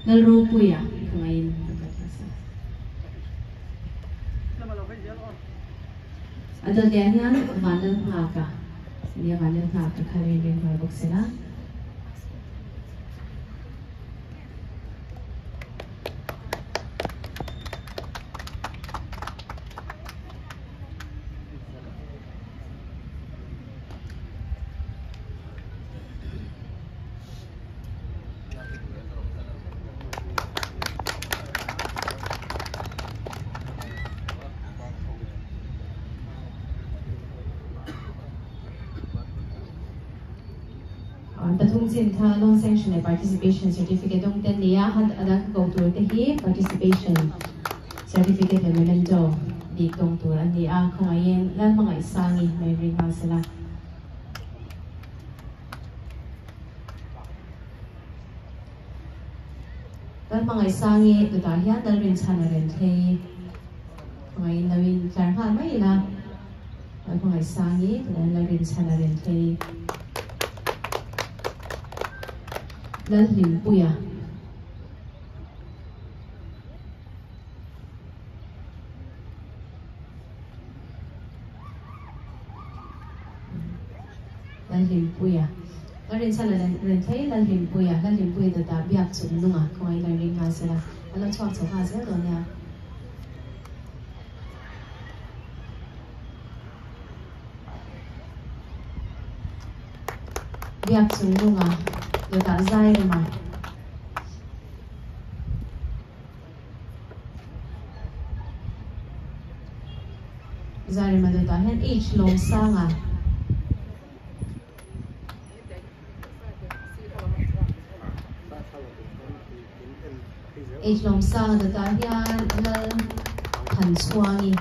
Lalropuia khawngaihin lo kal ta sa. A dawt leh ah hian Vanlal Nghaka nia Vanlal Nghaka kha rin ring nghal bawk se la. Pathum chin kha loan sanction leh participation certificate dawng te an ni a, a dang ka ko tur te hi participation certificate leh memento bik dawng tur an ni a, khawngaihin Lalhmangaihsangi mai ring nghal sela. Lalhmangaihsangi dawtah hian Lalrinchhan a rem thei. Khawngaihin lo in tlar nghal mai ila. Lalhmangaihsangi dawtah hian Lalrinchhan a rem thei. Lalhlimpuia. Lalhlimpuia Ka rinchhan a ren thlei Lalhlimpuia Lalhlimpuia dawtah biak chung nunga khawngaih in a ring nghal sela a lo chhuak chho nghal zel dawn nia. Biak chung nunga dawtah zai rema. Zairema dawtah hian H Lawmsanga. H Lawmsanga dawtah hian Lal Thanchhuangi.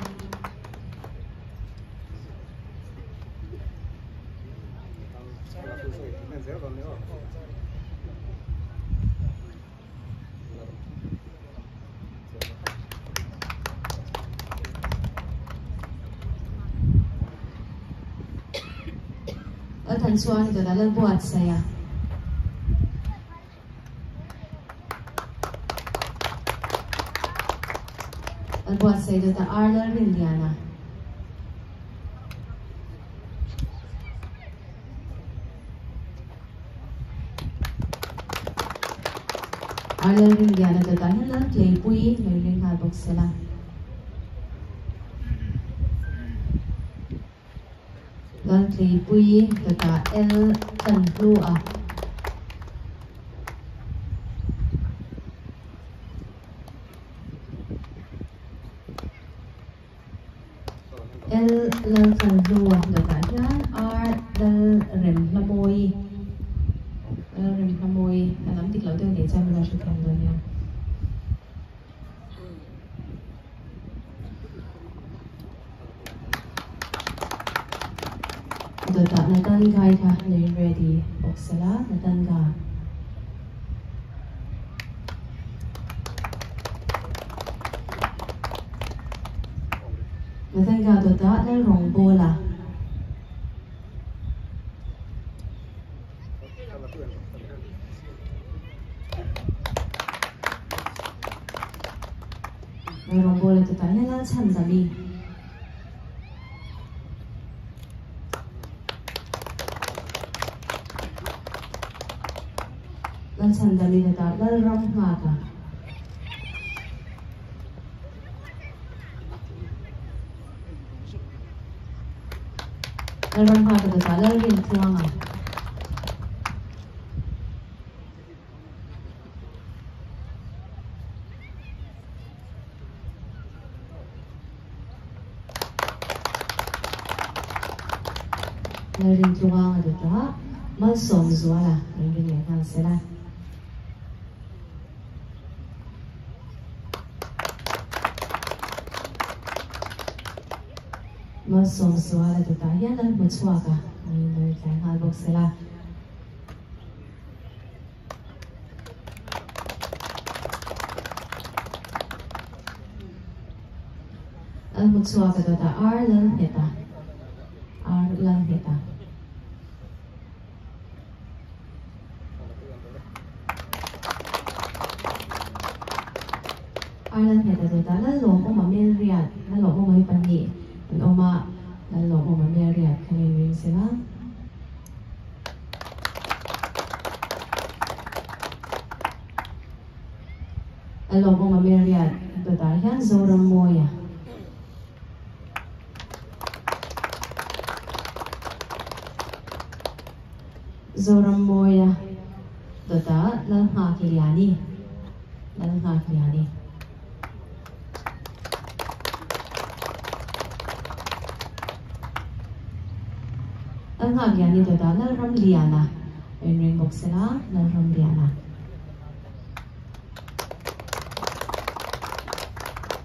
Lalthan chuan dawt a Lalbuatsaih a. Lalbuatsaih dawt a Ar Lalrinliana. A Lalrinliana dawtah hian Laltleipui lo ring nghal bawk se la. Laltleipui dawtah L Tlanhlu a. L Laltlanhlua dawtah hian R Lalremhlamawi Lalremhlamawi a lam dik loh deuh nih chuan min lo hrethiam dawn nia. Dawtah Nathan Gai kha lo in ready bawk sela Nathan Ga. Nathan dawtah Lalrawngbawla. Lalrawngbawla dawtah hian Lalchhandami. Lalchhandami dawtah Lalramnghaka. Lalramnghaka dawtah Lalrintluanga. Lalrintluanga dawtah Malsawmzuala lo ring leh nghal sela. Malsawmzuala dawtah hian Lalhmuchhuaka lo inlawih nghal bawk sela. Lal hmu chhuak a dawt a ar lal nghet a ar lal nghet a. Riat kha nen ring sela. Lalawmawma Meriat dawtah hian Zorammawia. Zorammawia dawtah Lalnghakliani. Lalnghakliani. Lalnghakliani dawtah Lalramliana. Inring bawk sela Lalramliana.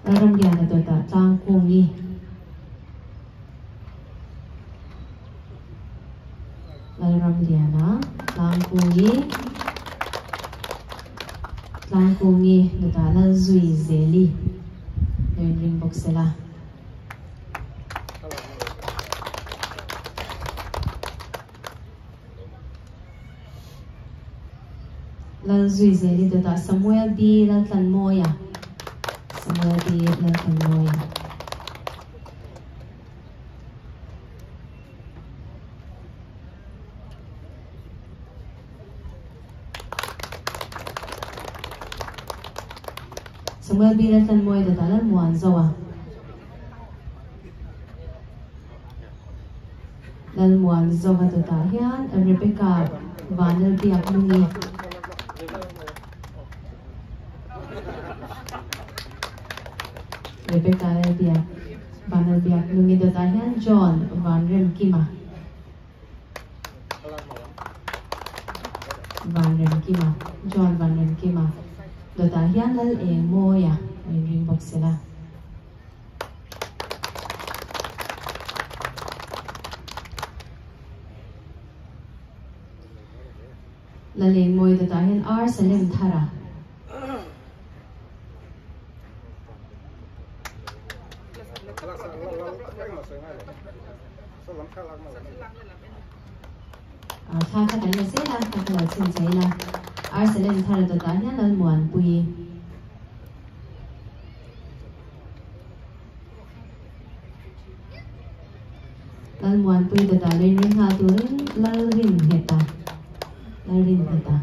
Lalramliana dawtah Tlangkungi. Lalramliana Tlangkungi. Tlangkungi dawtah Lalzui Zeli. Lo inring bawk sela. Lalzui Zeli dawtah Samuel B. Laltlanmawia Samuel B. Laltlanmawia Samuel B. Laltlanmawia dawtah Lalmuanzoa Lalmuan Zova dawtah hian Rebecca Vanlalbiaknungi Rebecca Lalbiak Vanlalbiaknungi dawtah hian John Vanremkima Vanremkima John Vanremkima dawtah hian Lalengmawia a inring bawk sela. La leng mawi dawtah hian Ar Salem thar a. Thla kha kan la zel a, thla kha lo chhin che ila. Ar Salem thar a dawtah hian Lalmuanpui. Lalmuanpui dawtah lui ring nghal turin Lalrin nghet a, Lalrin nghet a.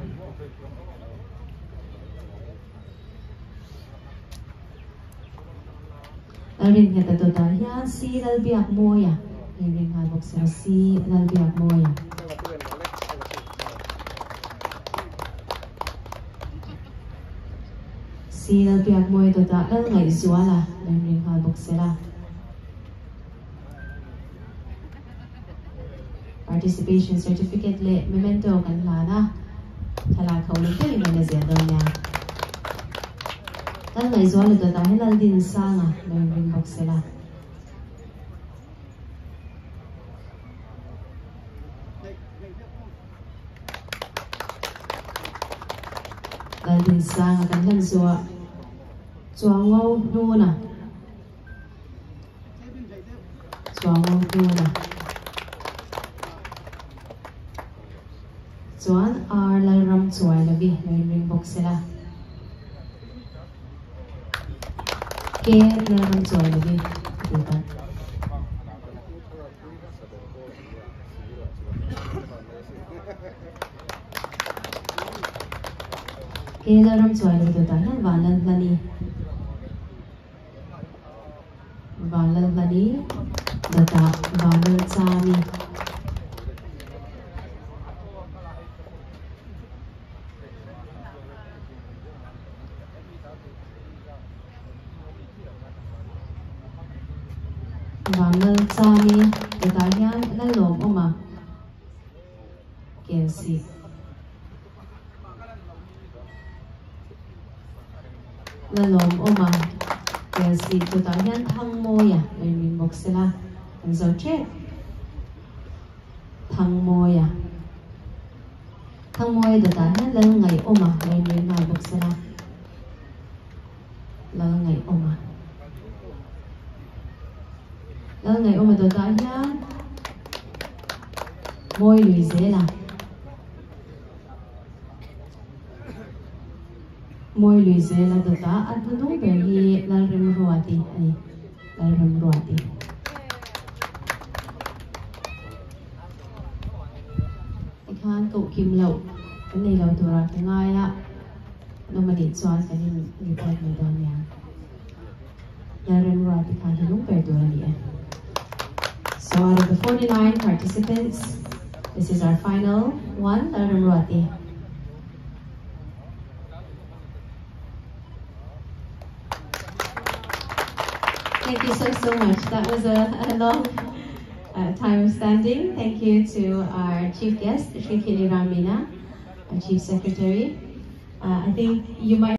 Lalrin nghet a dawtah hian Si Lalbiakmawia lui ring nghal bawk sia, Si Lalbiakmawia. Si Lalbiakmawia dawtah lal ngaihzuala lo inring nghal bawk sela. Participation Certificate leh Memento kan hlan a, thlalak ho leh deuhin an la ziah dawn nia. Lal ngaihzuala dawtah hian Laldinsanga lo inring bawk sela. Laldinsanga kan hlan zuah Chuango hnuna Chuango hnuna chuan Ar Lalram chuai lovi lo inring bawk sela K Lalram chuai lovi a ti ta. Kela ram chuai lo dawtah hian Vanlalhlani Vanlalhlani dawtah Vanlalchami Vanlalchami dawtah hian Lalawmawma Kelsih Lalawmawma Kelsih dawtah hian Thangmawia lo inring bawk sela kan zo tep Thangmawia Thangmawia dawtah hian Lalngaihawma lo inring nghal bawk sela. Lal Ngaihawma Lal Ngaihawma dawtah hian mawi lui zel a, mawi lui zel a dawtah a hnuhnung ber hi Lalremruati a ni, Lalremruati. chuan koh kim loh kan nei lo turah ka ngai a, an awm anih chuan kan in report mai dawn nia. Lalremruati kha hi lung ber tur a ni e. So out of the 49 participants, this is our final one, Lalremruati. Thank you so, so much. That was a, a long time of standing. Thank you to our chief guest, Shri Kheli Ram Meena, our chief secretary. I think you might